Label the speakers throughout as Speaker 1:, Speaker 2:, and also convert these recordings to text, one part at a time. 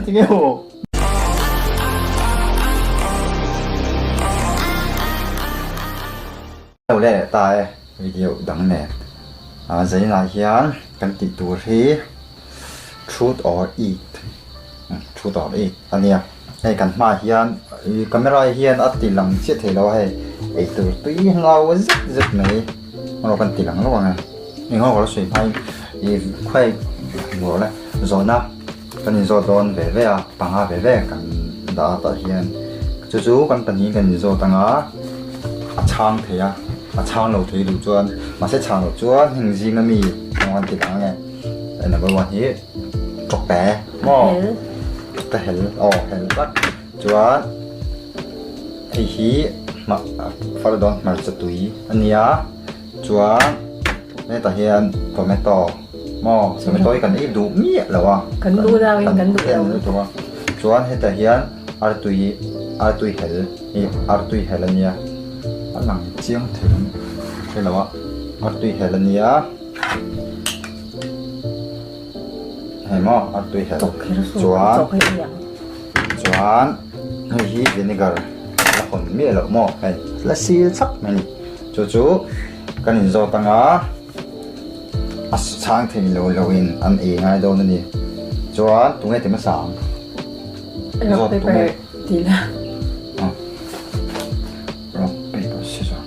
Speaker 1: Tinge aw? Lo leh leh ta e video dang nen ah zainah hian kan tih tur hi truth or eat truth or eat a nia hei kan hmaah hian ih camera hian a ti lang chiah thei lo a hei eitur tui hlau zet zet mai erawh kan ti lang lawk ang e eng ho ka lo sawi hmain ih khawi hmuh le zawhna. Kan inzawt dawn ve ve a, panga ve ve kan dah a tah hian chu chu kan pahnihin kan inzawt ang a, a chhang thei a, a chhang lo thei duh chuan mahse chhang loh chuan heng zinga mi emaw kan ti dang ange number one hi tawkte maw tawkte hel aw hel tak chuan hei hi far dawn hmarcha tui a nia. Chuan hetah hian tomato maw tomato hi kan ei duh miah lo a
Speaker 2: Kan duh dau in kan duh lo.
Speaker 1: Lutuk a chuan hetah hian artui artui hel hi artui hel a nia a lang chiang thei ang hre lo a artui hel a nia hei maw artui hel chuan chuan hei hi vinegar la hawn miah loh maw hei la sil chak mai a ni. Chu chu kan inzawt anga a chhang thei lo lo in an ei ngai dawn a ni. Chuan tunge ti hmasa ang?
Speaker 2: Rock paper ti la.
Speaker 1: Rock paper scissor.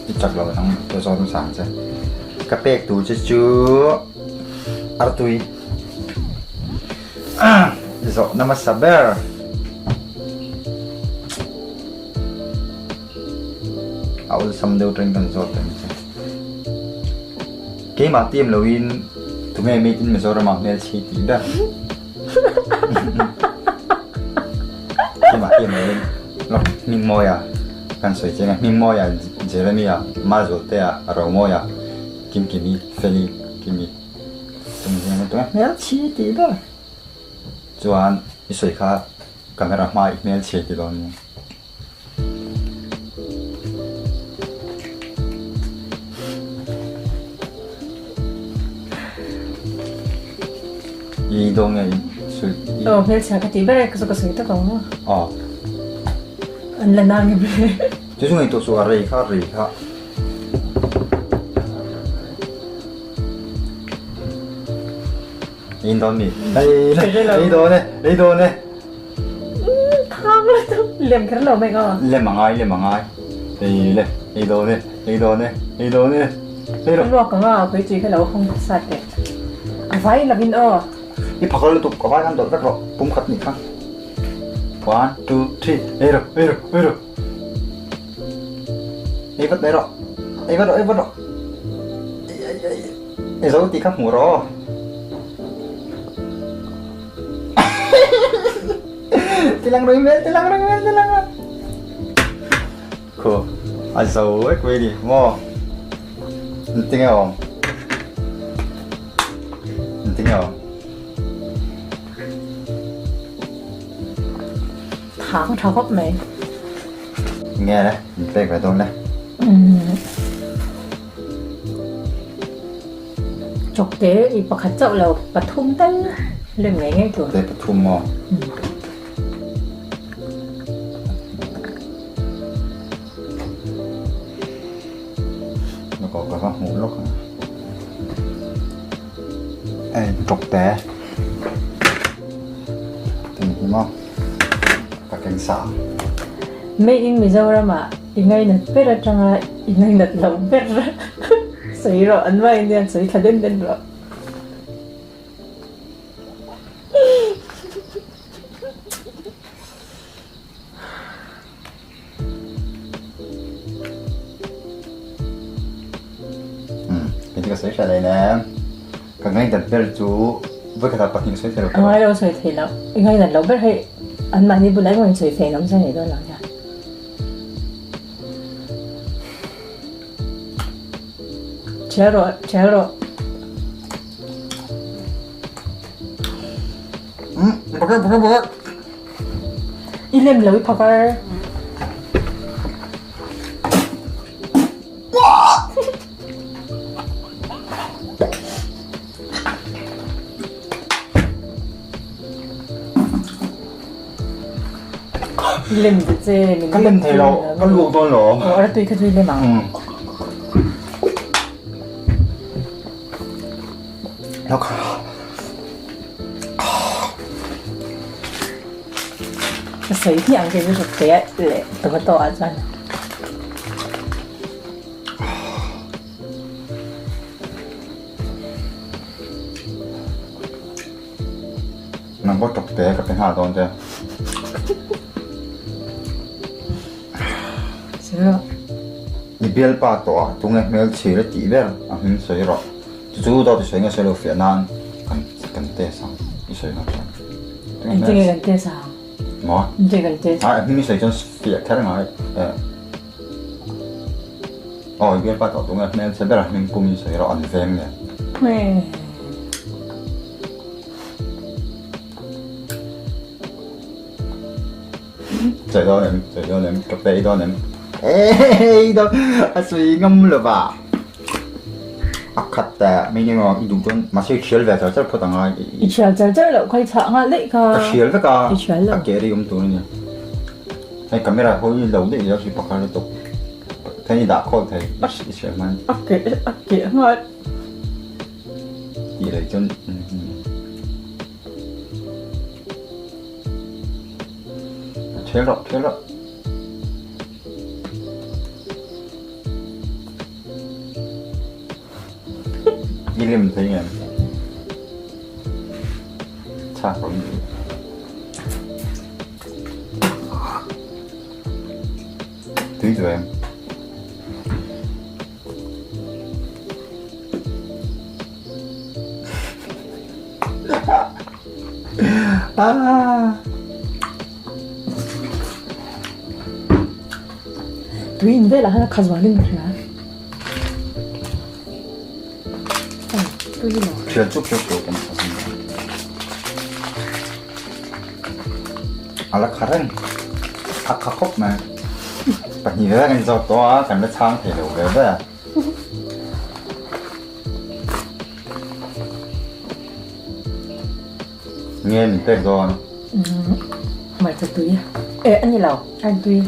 Speaker 1: I chak lo ang ka zawt hmasa ang che. Ka pek tur che chu artui. Zawhna hmasa ber. A awlsam deuh tawhin kan zawt ang che. Keimah team loin tunge Made in Mizoram ah hmel chhi tih ber. Keimah team loin lawk Hmingmawia kan sawi chiang a, Hmingmawia, Jeremia, Malzawltea, Romawia, Kimkimi, Feli, Kimi chung zingah tunge hmel chhi tih ber. Chuan i sawi kha camera hma i hmel chhi ti dawn nia. I dawn nge i sawi?
Speaker 2: Aw hmelchhia ka tih ber e ka chu ka sawi tak ang maw?
Speaker 1: Aw.
Speaker 2: An la nang em le?
Speaker 1: Chu chu ngaihtuah suh a rei kha rei kha. In dawn mi? Ei ei dawn e ei dawn e.
Speaker 2: Thang lutuk lem kher lo mai aw.
Speaker 1: Lem a ngai lem a ngai. Ei le ei dawn e ei dawn e ei dawn e. Ei rawh.
Speaker 2: Ruak anga kei tui kha lo hawng sat teh. A vai lovin aw.
Speaker 1: I phakar lutuk a vai khan dawlh vek rawh pum khat nih kha. One two three ei rawh ei rawh ei rawh. Ei vat mai rawh ei vat rawh ei vat rawh. Ei ei ei ei zo tih kha hmuh rawh aw. Tilang rui hmel tilang rui hmel tilang rui. Khu a zo vek mai ni maw. Engtin nge awm? Engtin nge awm?
Speaker 2: Thang tha khawp mai.
Speaker 1: Nge le, min pek ve dawn le.
Speaker 2: Chawkte i pakhat chauh lo pathum tal lem ngei ngei tur.
Speaker 1: Te pathum maw? Ka ka hmuh lawk ang. Ei chawkte. Tin hi maw? Ka keng sa.
Speaker 2: Made in Mizoram ah i ngainat ber atanga i ngainat lo ber sawi rawh an vai nia sawi thla den den rawh.
Speaker 1: Kei chu ka sawi hriat ain em ka ngainat ber chu vawikhat ah pahnih ka sawi thei lo.
Speaker 2: A ngai lo sawi thei lo i ngainat lo ber hei an mahni bulah emaw in sawi thei an awm zan nei dawn lo nia. Chhiar rawh chhiar rawh.
Speaker 1: Pakar pakar pakar.
Speaker 2: I lem lo i phakar. Lem ta che min
Speaker 1: Ka lem thei lo, ka luak dawn lo.
Speaker 2: Aw artui kha chu i lem ang. Ka sawi hmiah ang che chu hre leh tomato ah chuan.
Speaker 1: Nang pawh tawp te ka pe nghal dawn che. I bialpa tawh a tunge hmel chhir a tih ber a hming sawi rawh. Chu chu dawt i sawi nge sawi lo fiah nan kan kan test ang i sawi nghal chuan.
Speaker 2: Engtin nge kan test ang?
Speaker 1: Maw?
Speaker 2: Engtin nge kan test?
Speaker 1: A hming i sawi chuan fiah kher ngai. Aw i bialpa tawh tunge hmel chhe ber a hming pum i sawi rawh an veng nen. Sawi dawn em? Sawi dawn em? Ka pe dawn em? Ei dawn a sawi ngam lo va. A khat ta mi nge maw i duh chuan mahse i thial ve char char phawt ang a.
Speaker 2: I thial char char loh kha i chhah nghal daih kha.
Speaker 1: Ka thial vek a.
Speaker 2: I thial lo.
Speaker 1: A ke ri awm tur a nia. Hei camera hawi lo daih zel hi pakhat lutuk. Kha i dah khawl thei i hriat hman.
Speaker 2: A ke a ke nghal.
Speaker 1: Tih leh chuan Thial rawh thial rawh. I lim thei ngem? Chak awm duh. Tui duh em?
Speaker 2: Tui in velah hian a kha zualin ka hria. Tui lo.
Speaker 1: Thial chuk chuk tur kan kha zing. A la kha reng. A kha khawp mai. Pahnih ve kan zawt tawh a, kan la chhang thei lo ve ve. Nge min pek dawn?
Speaker 2: Hmarcha tui. Eh a ni lo, artui.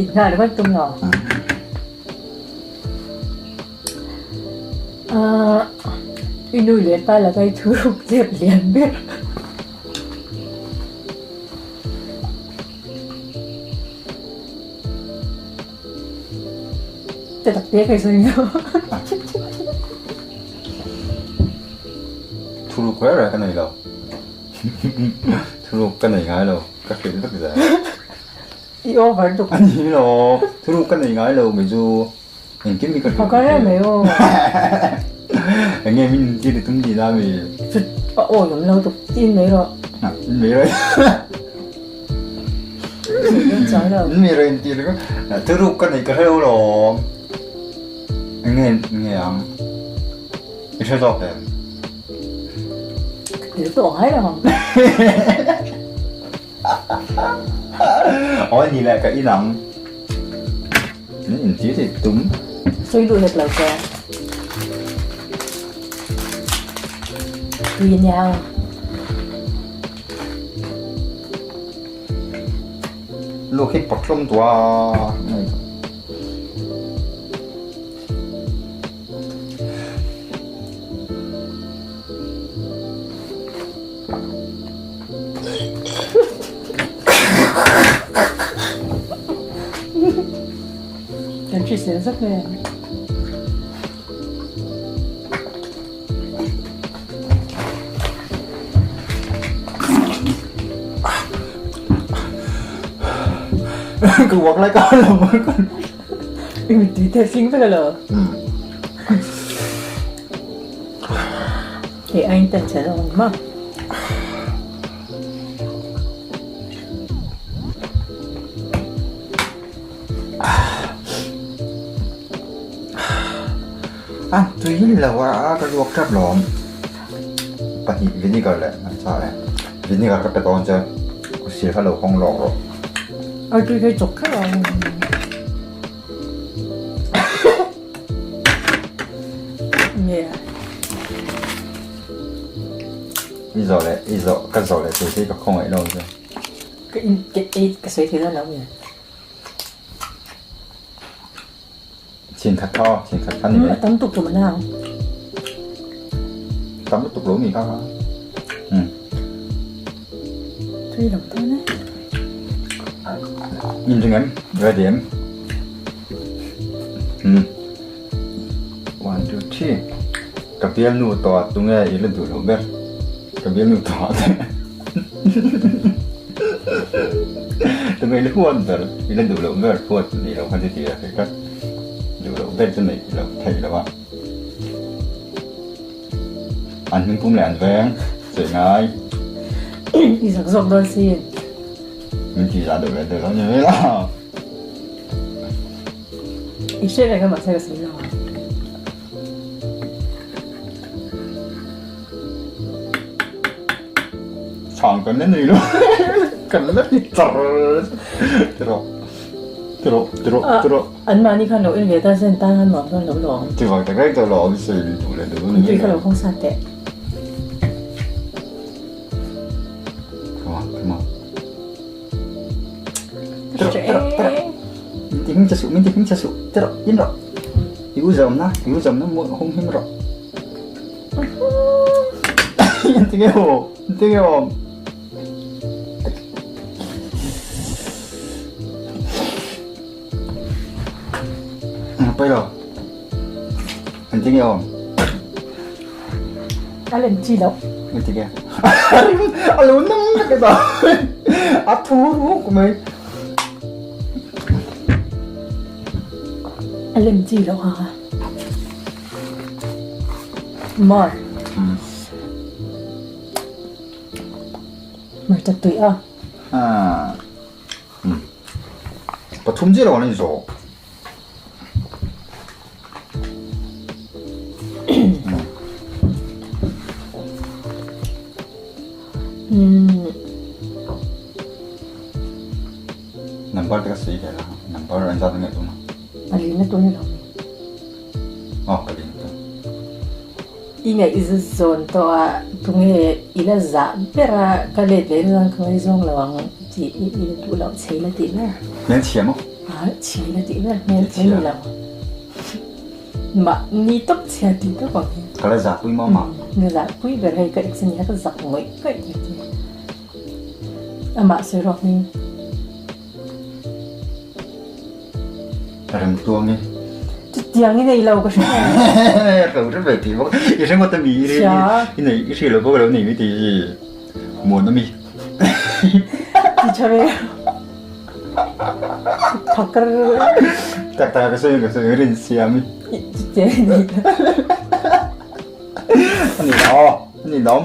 Speaker 2: Thịt nghal ringawt tum lo. Ahh i nu leh pa laka i thu ruk zep lian ber. Te tak te ka i sawi lo.
Speaker 1: Thu ruk reng reng ka nei lo. Thu ruk ka nei ngai lo, ka hrilh vek zel.
Speaker 2: I over tuk.
Speaker 1: A ni lo, thu ruk ka nei ngai lo mai chu engkim hi ka hrilh
Speaker 2: Ka reng mai aw.
Speaker 1: Eng nge min intir i tum tih na mi?
Speaker 2: Chut a awi awm lo tuk in mai rawh.
Speaker 1: In mai rawh. In mai rawh intir ka thu ruk ka nei ka hreu lo. Eng nge nge ang? I hre zawk em?
Speaker 2: Ka tel tawh ngai lo ang.
Speaker 1: Aw ni leh ka in ang. Min intir i tum.
Speaker 2: Sawi duh hek lo che. Tui ania.
Speaker 1: Luak hi pawt hlawm tawh a.
Speaker 2: Kan hrisel zak em?
Speaker 1: Ka uak lai ka lo.
Speaker 2: I mittui te fing vek alo. Hei aiin tan chhe zawk ang maw?
Speaker 1: A tui lo a ka luak tlat lawm. Pahnih vinegar leh an chah e. Vinegar ka pe dawn che. Sir kha lo hawng lawk rawh.
Speaker 2: Artui kha i chawk kher ang.
Speaker 1: I zawh leh i zawh ka zawh leh tur hi ka khawngaih lo che.
Speaker 2: Ka in ka ei ka sawi thei dawn lo nge.
Speaker 1: Chhin khat kha aw, chhin khat kha ni mai.
Speaker 2: A tam tuk tum ana ang.
Speaker 1: Tam lutuk lo ni kha kha. Um.
Speaker 2: Tui lo dawn e.
Speaker 1: In ring em? Ready em? Um. One, two, three. Ka bialnu tawh ah tunge i la duh loh ber? Ka bialnu tawh ah te. Tunge i la huat ber? I la duh loh ber huat nei lo kha chu ti a kei ka duh loh ber chu neih loh theih loh a. An hming pum leh an veng sawi ngai.
Speaker 2: I zak zawk dawn si.
Speaker 1: Min ti zah deuh leh deuh lo ni mai la.
Speaker 2: I hre reng a mahse ka sawi lo ang.
Speaker 1: Chhang kan la nei lo kan la ti char tiraw tiraw tiraw tiraw.
Speaker 2: An mahni khan lo en ve ta zen tan an nuam dawn lo lawm.
Speaker 1: Chuvang tak reng chu lawm sawi duh leh duh.
Speaker 2: Tui kha lo hawng sa teh.
Speaker 1: Come on, come on. Min ti hming che suh, min ti hming che suh. Ti rawh, in rawh. I u zawm na, i u zawm na mu hung him rawh. Ti nge aw, ti nge aw. Pai lo. An ti nge aw.
Speaker 2: A lem chi loh.
Speaker 1: An ti nge. A lo nam vek e ta. A thu ruk mai.
Speaker 2: A lem chi loh ha. Mar. Hmarcha tui a.
Speaker 1: Pathum chiah lo an inzawh. Number te ka sawi ve la, number an zat ange tuna.
Speaker 2: Pali na tun lo mi.
Speaker 1: Oh, pali na tun.
Speaker 2: I ngaihzawn tawh a tunge i la zah ber a ka let leh chuan ka ngaihzawng lo ang tih i la duh loh chei la tih ber.
Speaker 1: Hmelchhia maw?
Speaker 2: A chhia la tih ber hmelchhia ni lo. Mahni tawp chhia tih tawp ang hi.
Speaker 1: Ka la zah pui maw mah?
Speaker 2: Ka zah pui ber hei ka ex ania ka zak ngawih ngawih thei che. Amah sawi ruak hming.
Speaker 1: Rem tuang i.
Speaker 2: Chutiang i nei lo ka hre
Speaker 1: lo. Ka hre ve tih bawk. I hre ngawt ami i nei i hre lo bawk lo nei mi tih hi muan ami.
Speaker 2: Ti tha ve. Phakar.
Speaker 1: Tak tak ka sawi ka sawi rin siam i.
Speaker 2: Chutiang i nei lo.
Speaker 1: Ani lo ani lo.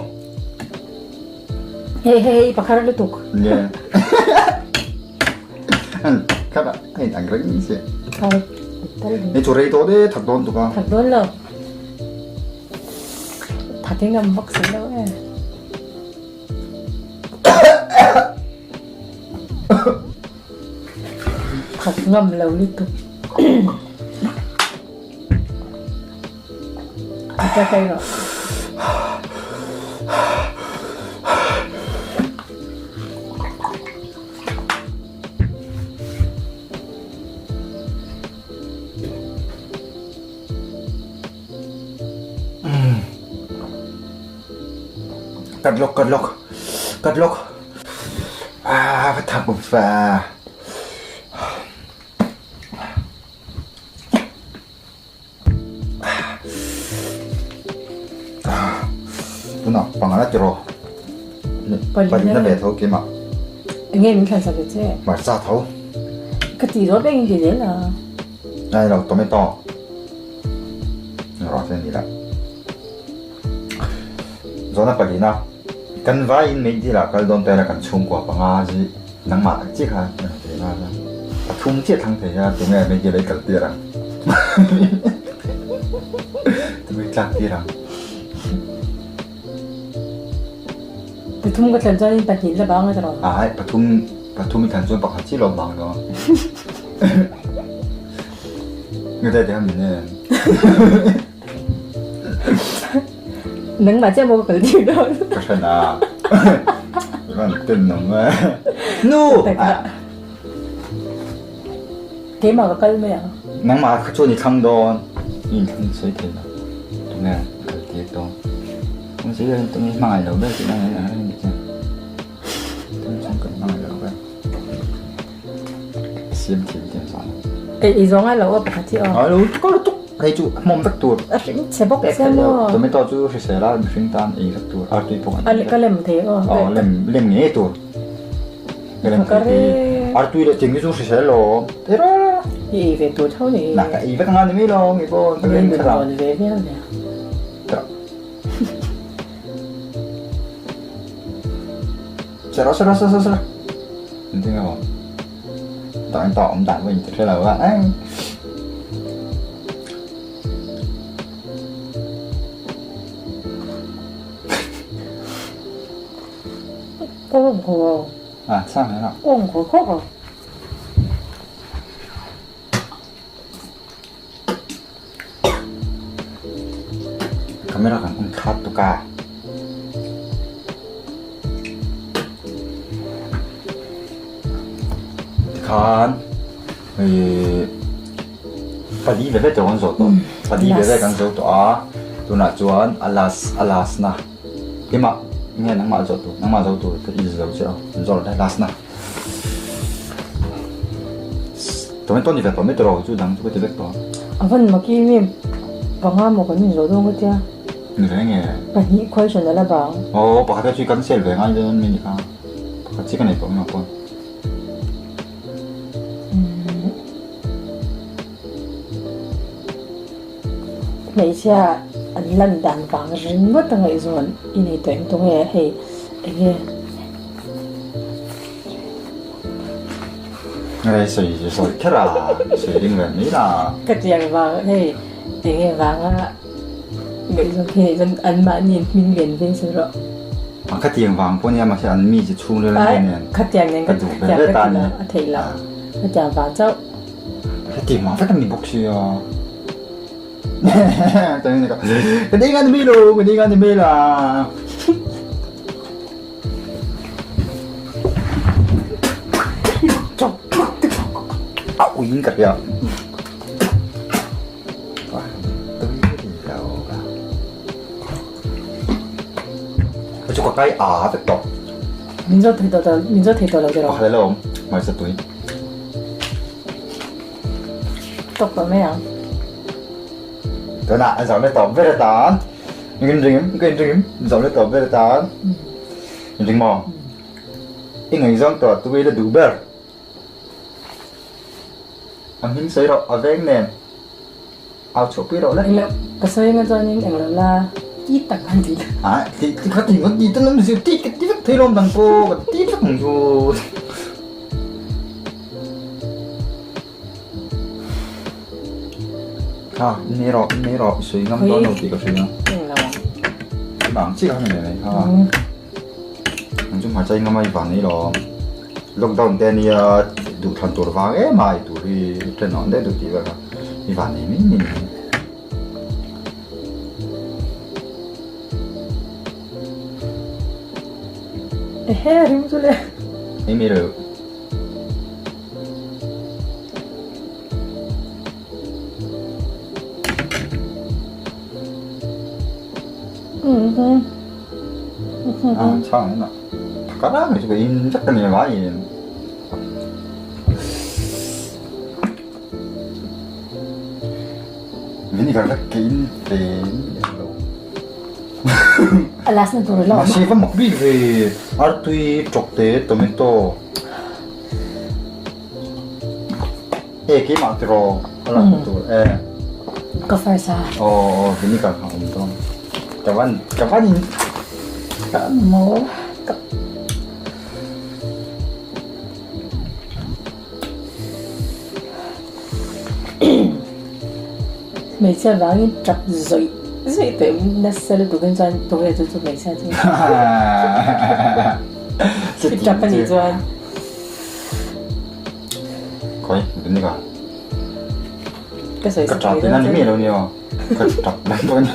Speaker 2: Hei hei i pakhar lutuk.
Speaker 1: Yeah. Khat a hei ang reng ni se. Hei chu rei tawh de thak dawn tuk a.
Speaker 2: Thak dawn lo. Thak hi ngam vak si lo e. Thak ngam lo lutuk. Ka kai rawh.
Speaker 1: Kat lawk kat lawk kat lawk ah ka thak fa. Tunah panga tiraw palina ve tho keimah.
Speaker 2: Enge min thlan sak ve che?
Speaker 1: Hmarcha tho.
Speaker 2: Ka ti zawt vek in ti zel a.
Speaker 1: Ai lo tomato. Rawh te ni la. Zawna palina kan vaiin meidil ah kal dawn ta ila kan chhungkua panga ji nangmah tak chiah kha an ti nghal a. Pathum chiah thlang thei a tunge meidil ah i kal tir ang. Tunge i tlak tir ang.
Speaker 2: Pathum ka thlan chuan in pahnih la bang a tiraw?
Speaker 1: Ai pathum pathum i thlan chuan pakhat chiah lo bang lo. Nge dai dai min en.
Speaker 2: Nangmah chiah maw ka kal tir dawn?
Speaker 1: Ka hre na. I van ten awm e. Nu!
Speaker 2: Keimah ka kal mai ang.
Speaker 1: Nangmah kha chuan i thlang dawn. I inthlang sawi thei lo. Tunge kal tir dawn? Tunge tunge hmangaih lo ber tih na ngai ang reng che. Tunge chuan kan hmangaih lo ber. Siam thiam thiam zan.
Speaker 2: Ei ei zawng ai lo aw pakhat hi aw.
Speaker 1: Ai lo ka lutuk. Hei chu hmawm vek tur.
Speaker 2: A hring chhe bawk che maw.
Speaker 1: Tomato chu hrisel a mihring tan ei vek tur. Artui pawh an
Speaker 2: ei. Ka lem thei aw.
Speaker 1: Aw lem lem ngei tur. Ka lem thei ti. Artui leh thing hi chu hrisel lo. Ei rawh rawh.
Speaker 2: I ei ve tur tho ni.
Speaker 1: Na ka ei vek anga ni mai lo nge pawh ka lem kher ang.
Speaker 2: Ve viau nia.
Speaker 1: Sir sir sir sir sir. Engtin nge maw? Tah in tah awm dan pawh in ti hre lo a.
Speaker 2: Kawng khaw.
Speaker 1: À, sang thế nào?
Speaker 2: Kawng khaw khaw khaw.
Speaker 1: Camera kan on khat tuk a. Tikhan pali ve ve te kan zo tawh. Pali ve ve kan zo tawh a. Tunah chuan a last a last na. Keimah nge nangmah zawh tur nangmah zo tur ka i zo che a. Zawh la last na. Tomato ni ve tawh mai tawh chu dang chu ka ti vek tawh.
Speaker 2: A van mak i nge panga maw kan inzawh dawn ka tia.
Speaker 1: Ni ve nge.
Speaker 2: Pahnih question a la bang.
Speaker 1: Aw pakhat chu cancel ve ngai dawn mi ni kha. Pakhat chi ka nei tawh mai pawn.
Speaker 2: Hmeichhia an lan dan vang ringawt a ngaihzawn i nei tawh em tunge hei enge.
Speaker 1: Nge sawi sawi kher a sawi ring ve mai la.
Speaker 2: Ka tiang vang hei enge vanga ngaihzawn khi neih chuan an mahni in hming lian veng sawi rawh.
Speaker 1: A ka tiang vang pawh nia mahse an mi chi chhung rel an nen.
Speaker 2: Khatiang nen
Speaker 1: ka duh ve ve ta ni.
Speaker 2: A theih loh. Khatiang vang chauh.
Speaker 1: Heti mah vek an ni bawk sia. Ka ding an mi lo, ka ding an mi la. A uin ka hria. Ka chu ka kai a vek tawh.
Speaker 2: Min zawt thei tawh min zawt thei tawh lo tiraw?
Speaker 1: Pakhat a la awm, hmarcha tui.
Speaker 2: Tawk tawh mai ang.
Speaker 1: Tunah an zawh leh tawp ber atan ka inring em ka inring em zawh leh tawp ber atan inring maw? I ngaihzawng tawh tui la duh ber. A hming sawi rawh a veng nen. Au chhuahpui rawh le.
Speaker 2: Englo ka sawi anga chuanin englo la ti tak han ti la.
Speaker 1: Ah ti ti kha ti ngawt ti tan awm zir ti ka ti vek thei lawm dang pawh ka ti vek ang chu. Kha nei rawh nei rawh i sawi ngam dawn lo tih ka hria.
Speaker 2: Englo.
Speaker 1: Bang chiah kha ni mai kha. Ang chu hmarcha i ngam a i van nei lawm. Lockdown te ania duh thlan tur vang em a i tur hi ṭhen awm daih duh tih vel kha i van nei mai mai ni.
Speaker 2: Ehe rim chu le.
Speaker 1: Ei mai lo. Ah chhang emaw thakar a chu ka in vek a ni mai in. Vinegar vek ka in ve miah lo.
Speaker 2: A last na tur alo awm a.
Speaker 1: Mahse va mak bik ve artui tawkte tomato. E keimah tiraw a lang tur e.
Speaker 2: Ka first a.
Speaker 1: Aw aw vinegar kha awm dawn. Ka van ka van in
Speaker 2: ka maw ka Hmeichhia vangin tap zawih zawih teh nasa lutuk in chuan tunge chu chu hmeichhia chu. I tap anih chuan.
Speaker 1: Khawi vinegar.
Speaker 2: Ka sawi
Speaker 1: Ka tap in a ni miah lo nia. Ka tap dawn pawh a ni.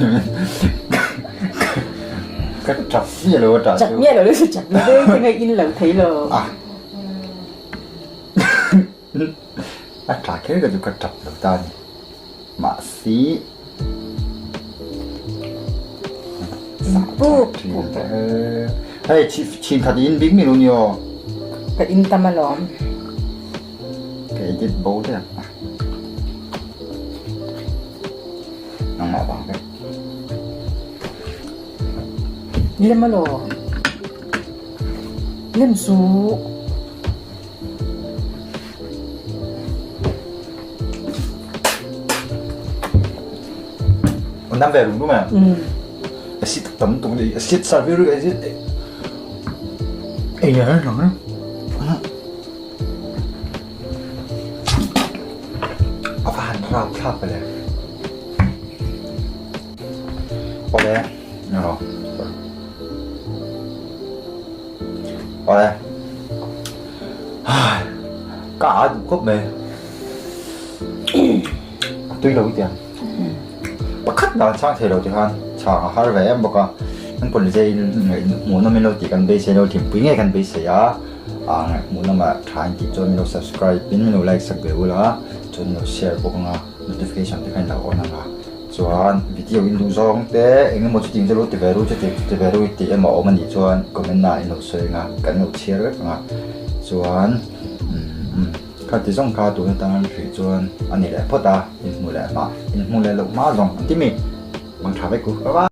Speaker 1: Ka tap miah lo a tah chu.
Speaker 2: Tap miah lo le tap lo deuh te nge in lo thei lo.
Speaker 1: A A tah kher ka chu ka tap lo ta a ni. Mahse Hei chhin khat in bik mi lo ni aw.
Speaker 2: Ka in tam alawm.
Speaker 1: Ka edit bo daih ang. Nangmah vang vek.
Speaker 2: Lem alaw. Lem su.
Speaker 1: Nam ve rum rum em? Acid tam tuk ni. Acid sulfuric acid. Ei nè nó. A va han rau thlak ve le. Awle, no, sorry. Awle. Ka a duh khawp mai. A tui lo itiang. Pakhat dan chhang thei lo ti khan chhang a har ve em bawk a. Kan pawn zai in hmuhnawm in lo tih kan beisei lo thinpui ngei kan beisei a. Hmuhnawm ah tha in tih chuan min lo subscribe in min lo like sak ve ula chuan min lo share bawk anga notification te kha in lo on anga chuan video in duh zawng te eng emaw chuti chu lo ti ve ru chuti ti ve ru tih emaw a awm anih chuan comment ah in lo sawi anga kan lo chhiar vek anga chuan umm kha ti zawng kha tun atang hrih chuan a ni leh phawt a in hmu leh hma in hmu leh loh hma zawng an ti mi mang tha vek u bye bye.